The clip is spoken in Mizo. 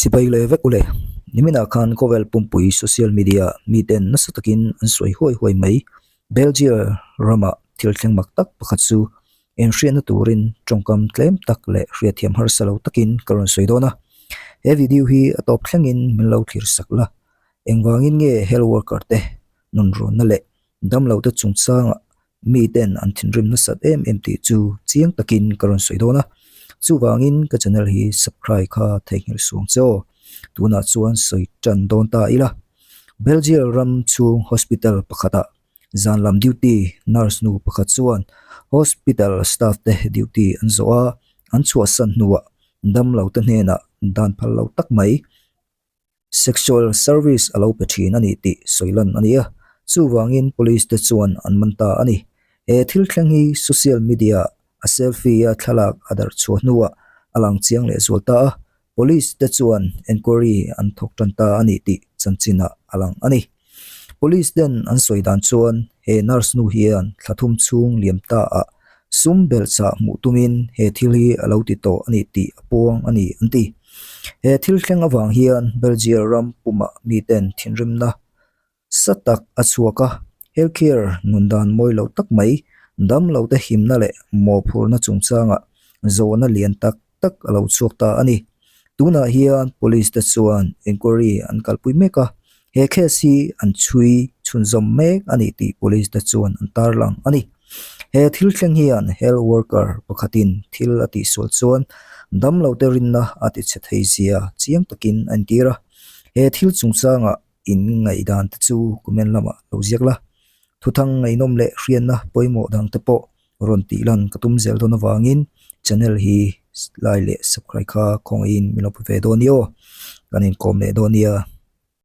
Sipai leh vek ule, niminah khan khawvel pumpui social media miten nasa takin an sawi huai huai mai. Belgium rama thil thleng mak tak pakhat chu inhriatna turin tawngkam tlem tak leh hriatthiam harsa lo takin ka rawn sawi dawn a. He video hi a tawp thlengin min lo thlir sak la, engvangin nge health worker te nunrawnna leh damlote chungchangah miten an thinrim nasat em em tih chu chiang takin ka rawn sawi dawn a, chuvangin ka channel hi subscribe kha theihnghilh suang che aw. Tunah chuan sawi tan dawn ta ila, Belgium ram chhung hospital pakhatah zan lam duty nurse nu pakhat chuan hospital staff te duty an zawh a, an chhuahsan hnuah damlote hnenah dan phal lo tak mai. Sexual service a lo pe thin a ni tih sawi lan a ni a, chuvangin police te chuan an man ta a ni. He thil thleng hi social media a selfie a thlalak a darh chhuah hnuah a lang chiang leh zual ta a, police te chuan enquiry an thawk tan ta a ni tih chanchinah a lang a ni. Police ten an sawi dan chuan he nurse nu hian thla thum chhung liam ta ah sum belhchah hmuh tumin he thil hi a lo ti tawh a ni tih a puang a ni an ti. He thil thleng avang hian Belgium ram pumah miten thinrimna sa tak a chhuak a, healthcare nun dan mawi lo tak mai, damlo te himna leh mawhphurhna chungchangah zawhna lian tak tak a lo chhuak ta a ni. Tunah hian police te chuan inquiry an kalpui mek a, he case hi an chhui chhunzawm mek a ni tih police te chuan an tarlang a ni. He thil thleng hian health worker pakhatin thil a tihsual chuan damlo te rinna a ti chhe thei zia chiang takin a entir a. He thil chungchangah in ngaihdan te chu comment lamah lo ziak la. Thuthang ngaihnawm leh hriatna pawimawh dang te pawh rawn tih lan ka tum zel dawn avangin channel hi like leh subscribe kha khawngaihin min lo pe ve dawn nia aw. Kan inkawm leh dawn nia.